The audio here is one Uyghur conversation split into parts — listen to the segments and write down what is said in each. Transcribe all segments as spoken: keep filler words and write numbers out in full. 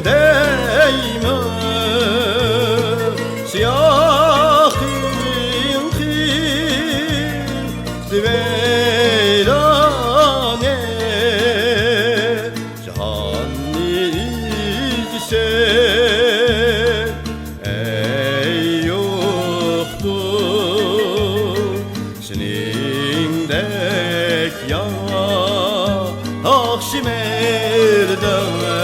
دەيمەن سىياھىڭ قىلدى ۋەيرانە. جاننى ئىزدىسەك، ئەي يوقتۇر سېنىڭدەك ياخشى مەردانە.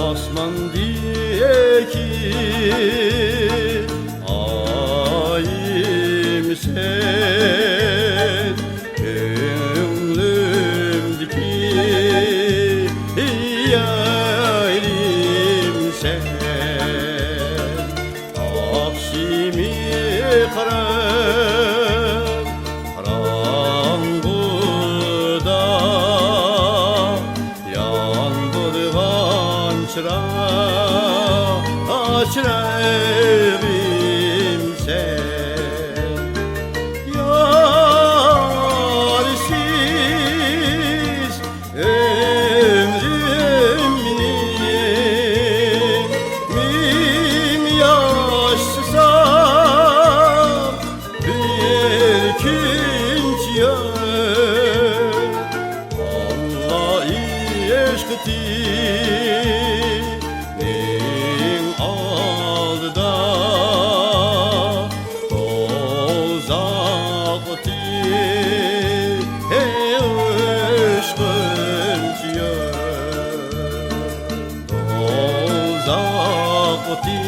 ئاسماندىكى ئايىمسەن، كۆڭلۈمدىكى يارىمسەن. ئاخشىمى قارا قاراڭغۇدا يالۋۇرغان چىراغ، چىراغىمسەن. يارسىز ئۆمرۈمنى مىڭ ياشىسام، بىر كۈنچە يار ئاللا ئىشقىتىنىڭ ئالدىدا دوزاخ ئوتى ئىشقىنچە يار. دوزاخ ئوتى